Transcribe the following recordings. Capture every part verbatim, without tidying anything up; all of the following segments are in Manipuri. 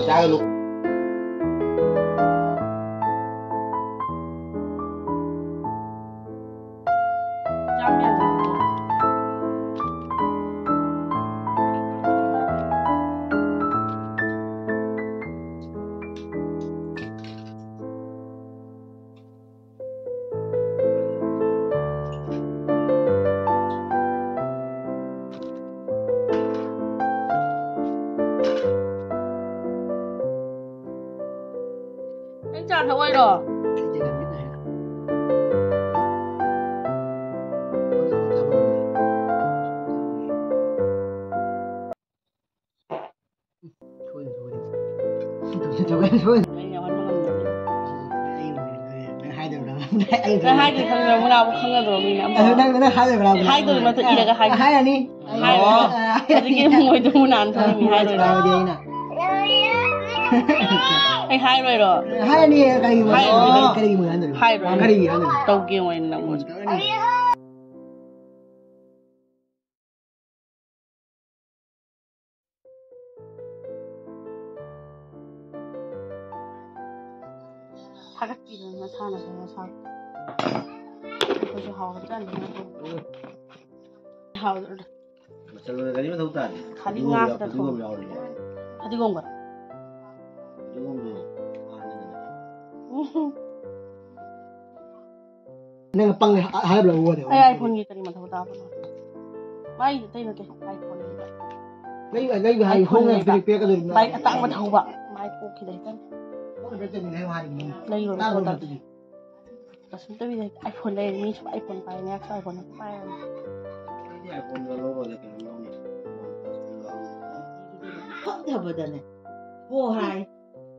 ꯌꯥꯒꯅꯨ꯫ ꯅꯪ ꯆꯥ ꯊꯛꯑꯣꯏꯔꯣ? ꯁꯣꯏꯔꯦ, ꯁꯣꯏꯔꯦ꯫ ꯁꯣꯏꯔꯦ, ꯁꯣꯏꯔꯦ꯫ ꯑꯩ ꯌꯥꯎꯍꯟꯕ ꯉꯝꯗꯕꯅꯤ꯫ ꯑꯩ, ꯅꯪ ꯍꯥꯏꯗꯕ꯭ꯔꯥ? ꯑꯩ ꯅꯪ ꯍꯥꯏꯗ꯭ꯔꯤ ꯈꯪꯗ꯭ꯔꯣ? ꯃꯨꯅꯥꯕꯨ ꯈꯪꯒꯗ꯭ꯔꯣ ꯃꯤꯅ? ꯑꯗꯨ ꯅꯪ, ꯅꯪ ꯍꯥꯏꯗꯕ꯭ꯔꯥ? ꯍꯥꯏꯗꯕ ꯅꯠꯇ꯭ꯔ ꯏꯔꯒ ꯍꯥꯏ-, ꯍꯥꯏꯔꯅꯤ꯫ ꯍꯥꯏꯔꯣꯏ꯫ ꯑꯣ꯫ ꯑꯗꯨꯒꯤ ꯃꯣꯏꯗꯣ ꯃꯨꯅꯥꯅ ꯊꯣꯛꯏꯅꯤ ꯍꯥꯏꯔꯣꯏ꯫ ꯍꯥꯏꯔꯗꯤ ꯑꯩꯅ꯫ ꯑꯩ ꯍꯥꯏꯔꯣꯏꯔꯣ? ꯍꯥꯏꯔꯅꯤ, ꯀꯔꯤꯒꯤ ꯃꯨꯅꯥ? ꯍꯥꯏꯔꯣꯏ꯫ ꯀꯔꯤ, ꯀꯔꯤꯒꯤ ꯃꯨꯅꯥ ꯍꯥꯏꯗꯣꯏꯅꯣ? ꯍꯥꯏꯔꯣꯏ꯫ ꯀꯔꯤꯒꯤ ꯍꯥꯏꯗꯣꯏꯅꯣ? ꯇꯧꯒꯦ ꯃꯣꯏꯅ ꯅꯪꯉꯣꯟꯗ꯫ ꯇꯧꯔꯅꯤ꯫ ꯊꯥꯒꯠꯄꯤꯗꯅ ꯃꯁꯥꯅ ꯈꯔ ꯁꯥ-, ꯑꯩꯈꯣꯏꯁꯨ ꯍꯥꯎꯔꯕꯖꯥꯠꯅꯤ꯫ ꯍꯥꯎꯔ-, ꯃꯆꯜ ꯑꯣꯏꯔꯒꯅꯤ ꯃꯊꯧ ꯇꯥꯗꯦ꯫ ꯈꯥꯗꯤ ꯐꯗꯤꯒꯣꯝ ꯉꯥ ꯌꯥꯎ-, ꯈꯛꯇ ꯐꯗꯤꯒꯣꯝ ꯊꯣꯡꯉꯦ꯫ ꯌꯥꯎꯔꯤꯅꯦ꯫ ꯐꯗꯤꯒꯣꯝꯒ? ꯐꯗꯤꯒꯣꯝꯗꯣ ꯍꯥꯟꯅꯗꯅ꯫ ꯎꯝ꯫ ꯅꯪ ꯄꯪꯉꯦ, ꯍꯥ-, ꯍꯥꯏꯔꯕ꯭ꯔꯥ ꯃꯉꯣꯟꯗ? ꯑꯩ iPhone-ꯒꯤ ꯀꯔꯤ ꯃꯊꯧ ꯇꯥꯕꯅꯣ? ꯃꯥꯏ ꯑꯇꯩ ꯅꯠꯇꯦ, iPhone-ꯅꯦꯕ꯫ ꯂꯩꯕ, ꯂꯩꯕ ꯍꯥꯏ, iPhone-ꯍꯣꯡꯅ ꯂꯩꯕ꯫ ꯄꯤꯔꯛ-, ꯄꯤꯔꯛꯀꯗꯧꯔꯤꯕꯅ꯫ Bike ꯑꯇꯥꯡꯕ ꯊꯧꯕ꯫ ꯃꯥꯏ ꯄꯣꯛꯈꯤꯗ ꯍꯦꯛꯇ꯫ ꯍꯣꯡꯅ ꯄꯤꯔꯛꯇꯣꯏꯅꯤ ꯍꯥꯏꯌꯨ ꯍꯥꯏꯔꯤꯕꯅꯤ꯫ ꯂꯩꯔꯣꯏ, ꯇꯥꯡꯕ ꯄꯣꯠ ꯅꯠꯇꯦ꯫ ꯀꯩꯁꯨ ꯅꯠꯇꯕꯤꯗ iPhone ꯂꯩꯔꯦ, ꯃꯤꯁꯨ iPhone ꯄꯥꯏ, ꯃꯌꯥꯝꯁꯨ iPhone ꯄꯥꯏꯔꯕꯅꯤ꯫ ꯑꯩꯗꯤ iPhone-ꯒ ꯂꯧꯔꯣꯏꯗ, ꯀꯩꯅꯣ ꯂꯧꯅꯤ? ꯐꯝꯊꯕꯗꯅꯦ꯫ ꯍꯣ ꯍꯥꯏ꯫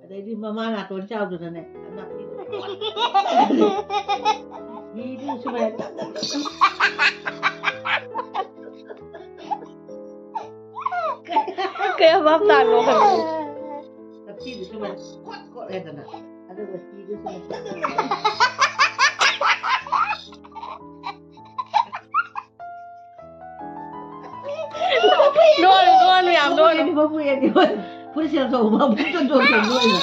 ꯑꯗꯩꯗꯤ ꯃꯃꯥ ꯅꯥꯇꯣꯟ ꯆꯥꯎꯗꯅꯅꯦ, ꯅꯥꯄꯤꯗꯨ ꯁꯨꯃꯥꯏꯅ꯫ ꯀꯌꯥ ꯚꯥꯞ ꯇꯥꯅꯣ ꯈꯪꯗꯦ꯫ ꯅꯥꯄꯤꯗꯨ ꯁꯨꯃꯥꯏꯅ ꯀꯣꯠ ꯀꯣꯠꯂꯦꯗꯅ꯫ ꯑꯗꯨꯒ ꯍꯤꯗꯨ ꯁꯨꯃꯥꯏꯅ꯫ ꯅꯣꯛꯑꯅꯨ, ꯅꯣꯛꯑꯅꯨ, ꯌꯥꯝ ꯅꯣꯛꯑꯅꯨ꯫ ꯃꯄꯨ ꯌꯦꯡꯉꯗꯤ ꯃꯄꯨ ꯌꯦꯡꯉꯗꯤ꯫ ꯐꯨꯔꯤꯠꯁꯦ ꯂꯧꯊꯣꯛꯑꯣ, ꯃꯥ ꯐꯨꯔꯤꯠꯇꯣ ꯆꯣꯟ ꯆꯣꯟ ꯂꯣꯏꯅ꯫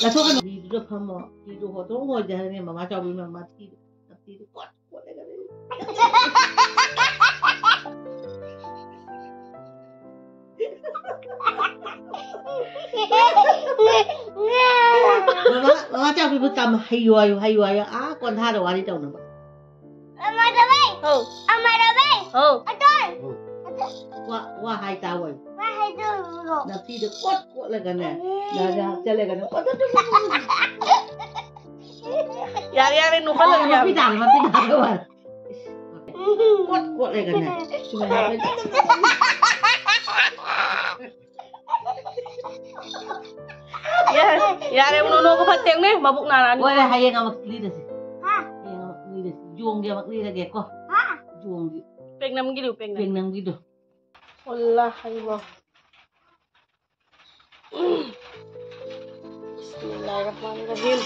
ꯂꯧꯊꯣꯛꯀꯅꯨ꯫ ꯐꯤꯗꯨꯗ ꯐꯝꯃꯣ꯫ ꯐꯤꯗꯣ ꯍꯣꯠꯇꯣꯛ ꯍꯣꯏꯗꯦ ꯍꯥꯏꯔꯅꯦ, ꯃꯃꯥ ꯆꯥꯎꯕꯤ ꯃꯃꯥ ꯊꯤꯗꯣ꯫ ꯅꯥꯄꯤꯗꯣ ꯀꯣꯠ ꯀꯣꯠꯂꯒꯅꯦ꯫ ꯃꯃꯥ, ꯃꯃꯥ ꯆꯥꯎꯕꯤꯕꯨ ꯇꯝ ꯍꯩꯌꯨ ꯍꯥꯏꯌꯨ, ꯍꯩꯌꯨ ꯍꯥꯏꯌꯨ꯫ ꯑꯥ ꯀꯣꯟꯊꯥꯗ ꯋꯥꯔꯤ ꯇꯧꯅꯕ꯫ ꯑꯃꯔꯕꯩ! ꯍꯧ! ꯑꯃꯔꯕꯩ! ꯍꯧ! ꯑꯇꯣꯟ! ꯍꯧ! ꯋꯥ, ꯋꯥ ꯍꯥꯏ ꯇꯥꯎ ꯍꯥꯏꯌꯨ꯫ ꯋꯥ ꯍꯥꯏꯗꯣꯛꯎꯔꯣ꯫ ꯅꯥꯄꯤꯗꯣ ꯀꯣꯠ ꯀꯣꯠꯂꯒꯅꯦ, ꯎꯝ꯫ ꯅꯥꯗ ꯍꯥꯞꯆꯜꯂꯒꯅꯦ, ꯀꯣꯠ ꯀꯣꯠ ꯀꯣꯠ ꯀꯣꯠ꯫ ꯌꯥꯔꯦ, ꯌꯥꯔꯦ, ꯅꯣꯛꯍꯜꯂꯅꯨ ꯃꯄꯤ ꯌꯥꯔꯦ꯫ ꯇꯥꯔꯦ, ꯃꯄꯤ ꯇꯥꯔꯦ, ꯋꯥꯔꯦ꯫ ꯏꯁ, ꯀꯣꯠ ꯀꯣꯠꯂꯒꯅꯦ, ꯁꯨꯃꯥꯏꯅ ꯍꯥꯞꯄꯦ꯫ ꯌꯥꯔꯦ, ꯌꯥꯔꯦ, ꯎꯅꯣ, ꯅꯣꯛꯄ ꯐꯠꯇꯦ, ꯎꯅꯦ, ꯃꯕꯨꯛ ꯅꯥꯔꯛꯑꯅꯤ꯫ ꯍꯣꯏ, ꯍꯌꯦꯡ ꯑꯃꯨꯛ ꯂꯤꯔꯁꯤ꯫ ꯍꯥ? ꯍꯌꯦꯡ ꯑꯃꯨꯛ ꯂꯤꯔꯁꯤ꯫ ꯌꯣꯡꯒꯤ ꯑꯃꯨꯛ ꯂꯤꯔꯒꯦꯀꯣ꯫ ꯍꯥ? ꯌꯣꯡꯒꯤ꯫ ꯄꯦꯡꯅꯝꯒꯤꯗꯨ, ꯄꯦꯡꯅꯝ꯫ ꯄꯦꯡꯅꯝꯒꯤꯗꯣ꯫ ꯑꯣꯜꯂꯥ ꯍꯥꯏꯕꯣ꯫ ꯕꯤꯁꯃꯤꯜꯂꯥꯍꯤꯔ ꯔꯍꯃꯥꯅꯤꯔ ꯔꯍꯤꯝ꯫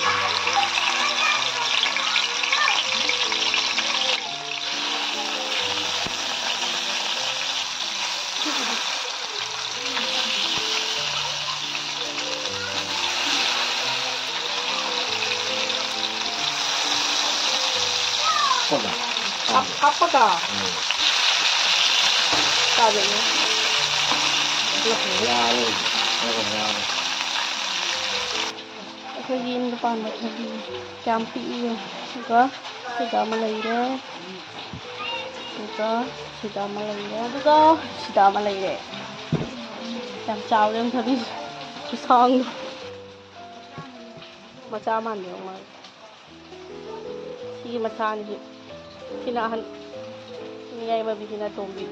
ꯍꯥꯞꯄꯒ꯫ ꯍꯥꯞ-, ꯍꯥꯞꯄꯒ꯫ ꯎꯝ꯫ ꯆꯥꯗꯣꯏꯅꯦ꯫ ꯌꯥꯔꯦ꯫ ꯌꯥꯔꯦ, ꯌꯥꯔꯦ꯫ ꯑꯩꯈꯣꯏꯒꯤ ꯌꯨꯝꯗ ꯄꯥꯟꯕ ꯊꯕꯤ ꯀꯌꯥꯝ ꯄꯤꯛꯏ ꯌꯦꯡꯉꯨ꯫ ꯑꯗꯨꯒ ꯁꯤꯗ ꯑꯃ ꯂꯩꯔꯦ꯫ ꯑꯗꯨꯒ ꯁꯤꯗ ꯑꯃ ꯂꯩꯔꯦ꯫ ꯑꯗꯨꯒ ꯁꯤꯗ ꯑꯃ ꯂꯩꯔꯦ꯫ ꯌꯥꯝ ꯆꯥꯎꯔꯦ ꯌꯦꯡꯉꯨ ꯊꯕꯤꯁꯦ꯫ ꯈꯨꯁꯥꯡꯗꯣ꯫ ꯃꯆꯥ ꯃꯥꯟꯕ ꯌꯥꯝ ꯃꯥꯜꯂꯦ꯫ ꯁꯤꯒꯤ ꯃꯆꯥꯅꯤꯁꯤ꯫ ꯁꯤꯅ ꯑꯍꯟ꯫ ꯁꯤꯅ ꯌꯥꯏꯃꯕꯤ, ꯁꯤꯅ ꯑꯇꯣꯝꯕꯤ꯫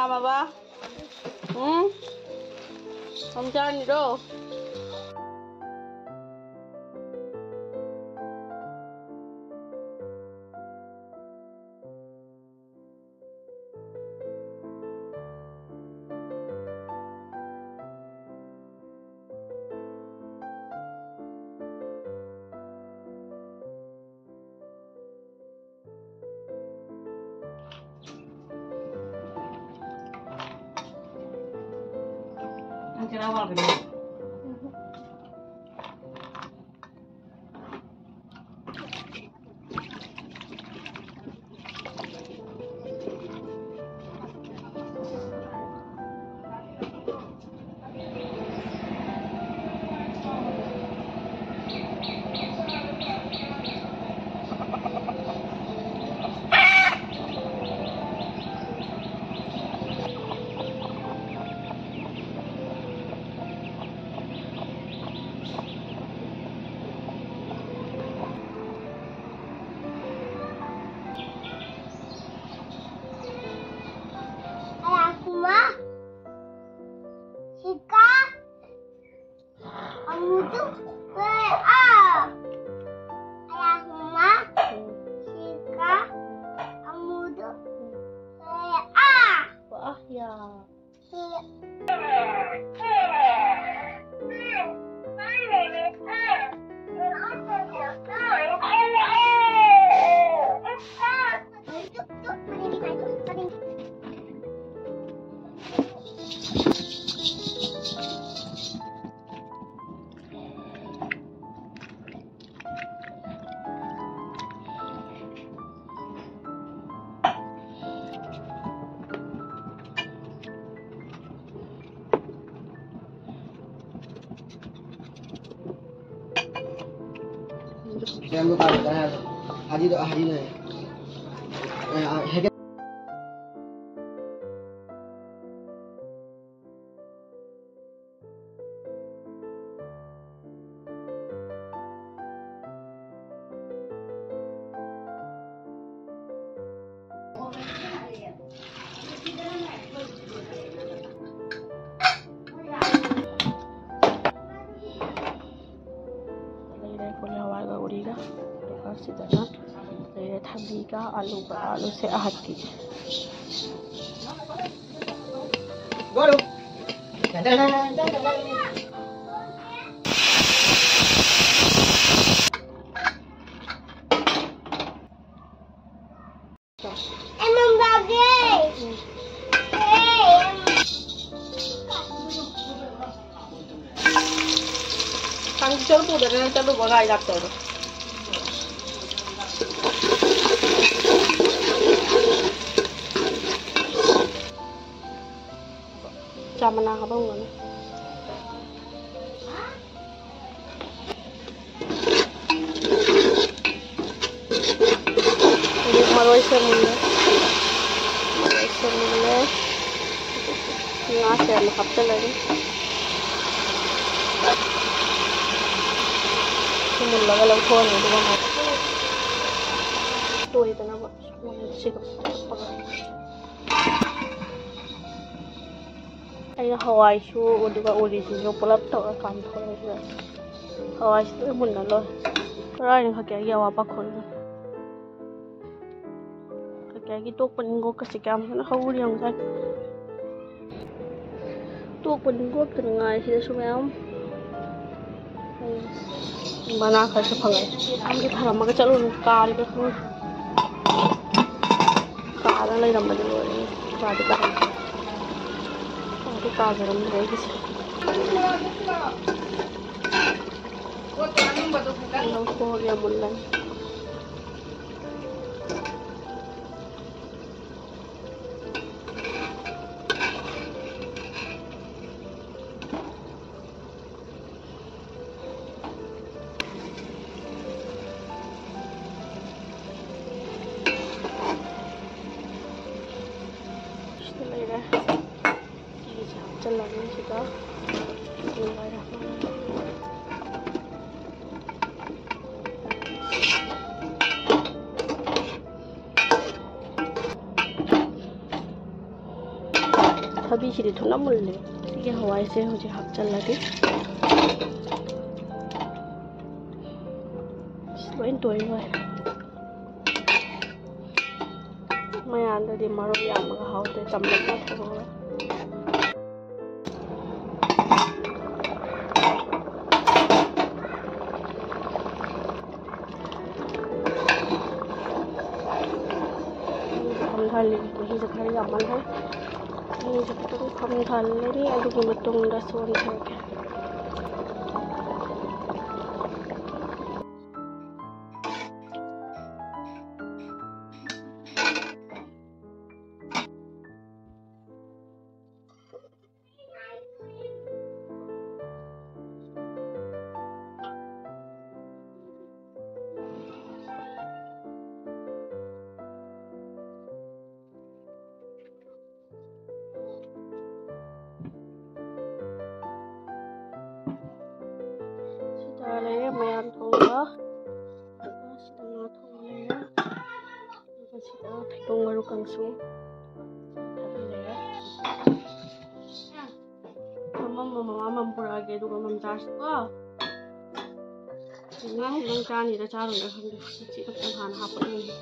ꯃꯃꯥ꯫ ꯎꯝ? ꯀꯝ ꯆꯥꯔꯅꯤꯔꯣ? ꯅꯪ ꯆꯔꯥ ꯋꯥꯠꯂꯤꯕꯣ? Ayah, Mama. Sika. Amudu. Where are? Ayah, Mama. Sika. Amudu. Where are? Wah, ya. ꯑꯗꯨꯒ ꯁꯤꯗꯅ ꯂꯩꯔꯦ ꯊꯕꯤꯒ ꯑꯂꯨꯒ, ꯑꯂꯨꯁꯦ ꯑꯍꯠꯄꯤ꯫ ꯀꯥꯡꯁꯣꯏ ꯄꯨꯗꯅ ꯆꯠꯂꯨꯕ ꯒꯥꯔꯤ ꯂꯥꯛꯇꯕꯗꯣ꯫ ꯆꯥ ꯃꯅꯥ ꯍꯥꯞꯄꯝꯒꯅꯤ꯫ ꯍꯧꯖꯤꯛ ꯃꯔꯣꯏꯁꯦ ꯃꯨꯜꯂꯦ꯫ ꯃꯔꯣꯏꯁꯦ ꯃꯨꯜꯂꯦ꯫ ꯉꯥꯁꯦ ꯑꯃꯨꯛ ꯍꯥꯞꯆꯤꯜꯂꯒꯦ꯫ ꯁꯤ ꯃꯨꯜꯂꯒ ꯂꯧꯊꯣꯛꯑꯅꯤ, ꯑꯗꯨꯒ ꯑꯃꯨꯛ ꯇꯣꯏꯗꯅꯕ ꯁꯤꯒ ꯆꯞꯄꯒ꯫ ꯑꯩꯅ ꯍꯋꯥꯏꯁꯨ ꯑꯗꯨꯒ ꯎꯔꯤꯁꯤꯁꯨ ꯄꯨꯂꯞ ꯇꯧꯔ ꯀꯥꯝꯊꯣꯛꯑꯦ ꯁꯤꯗ꯫ ꯍꯋꯥꯏꯁꯤ ꯂꯣꯏ ꯃꯨꯟꯅ ꯂꯣꯏ꯫ ꯀꯔꯥꯏꯅꯣ ꯈꯛꯀꯦꯒꯤ ꯑꯋꯥ ꯄꯥꯈꯣꯜꯅꯣ? ꯈꯛꯀꯦꯒꯤ ꯇꯣꯛꯄ ꯅꯤꯡꯒꯣꯛꯀꯁꯦ ꯀꯌꯥꯝ ꯐꯖꯅ ꯍꯧꯔꯤ ꯌꯦꯡꯉꯨ ꯁ꯭ꯋꯥꯏꯗ꯫ ꯇꯣꯛꯄ ꯅꯤꯡꯒꯣꯛꯇꯅ ꯉꯥꯏ ꯁꯤꯗꯁꯨ ꯃꯌꯥꯝ꯫ ꯃꯅꯥ ꯈꯔꯁꯨ ꯐꯪꯉꯛꯑꯦ꯫ ꯌꯥꯝꯗꯤ ꯊꯔꯝꯃꯒ ꯆꯠꯂꯨꯅꯨ, ꯀꯥꯔꯤꯕ ꯈꯪꯗꯦ꯫ ꯀꯥꯗ ꯂꯩꯔꯝꯕꯗꯤ ꯂꯣꯏꯔꯦ꯫ ꯀꯥꯗꯤ ꯀꯥꯔꯝꯗ꯭ꯔꯦ꯫ ꯀꯥꯗꯤ ꯀꯥꯖꯔꯝꯗ꯭ꯔꯦ ꯑꯩꯒꯤꯁꯦ꯫ ꯂꯧꯊꯣꯛꯑꯒꯦ ꯑꯃꯨꯜꯂꯅꯤ꯫ ꯁꯤꯗ ꯂꯩꯔꯦ꯫ ꯐꯤꯁꯦ ꯍꯥꯞꯆꯤꯜꯂꯅꯤ ꯁꯤꯗ꯫ ꯕꯤꯁꯃꯤꯜꯂꯥꯍꯤꯔꯔꯍꯃꯥꯅꯤꯔꯔꯍꯤꯝ꯫ ꯊꯕꯤꯁꯤꯗꯤ ꯊꯨꯅ ꯃꯨꯜꯂꯦ꯫ ꯁꯤꯒꯤ ꯍꯋꯥꯏꯁꯦ ꯍꯧꯖꯤꯛ ꯍꯥꯞꯆꯤꯜꯂꯒꯦ꯫ ꯂꯣꯏ ꯇꯣꯏ ꯂꯣꯏ꯫ ꯃꯌꯥꯝꯗꯗꯤ ꯃꯔꯣꯏ ꯌꯥꯝꯕꯒ ꯍꯥꯎꯇꯦ, ꯆꯝꯂꯞꯅ ꯊꯣꯡꯉꯒ꯫ ꯃꯍꯤꯁꯨ ꯈꯔ ꯌꯥꯝꯍꯜꯂꯦ, ꯃꯍꯤꯁꯨ ꯈꯔ ꯌꯥꯝꯍꯜꯂꯦ꯫ ꯃꯍꯤꯁꯨ ꯈꯤꯇꯪ ꯈꯝꯊꯍꯜꯂꯅꯤ, ꯑꯗꯨꯒꯤ ꯃꯇꯨꯡꯗ ꯁꯣꯟꯊꯔꯒꯦ꯫ ꯁꯤꯗ ꯂꯩꯔꯦ ꯃꯌꯥꯟ ꯊꯣꯡꯕ꯫ ꯁꯤꯗ ꯉꯥ ꯊꯣꯡꯕ ꯂꯩꯔꯦ꯫ ꯑꯗꯨꯒ ꯁꯤꯗ ꯊꯩꯕꯣꯡ ꯃꯔꯨ ꯀꯥꯡꯁꯨ ꯊꯥꯕꯤꯔꯦ꯫ ꯃꯃꯝ ꯃꯃꯥ ꯃꯃꯝ ꯄꯨꯔꯛꯑꯒꯦ, ꯑꯗꯨꯒ ꯃꯃꯝ ꯆꯥꯔꯁꯤꯀꯣ꯫ ꯉꯥ ꯈꯤꯇꯪ ꯆꯥꯅꯤꯗ ꯆꯥꯔꯣꯏꯗ ꯈꯪꯗꯦ꯫ ꯁꯤ ꯈꯛꯇꯪ ꯍꯥꯟꯅ ꯍꯥꯞꯄꯛꯏꯅꯦ꯫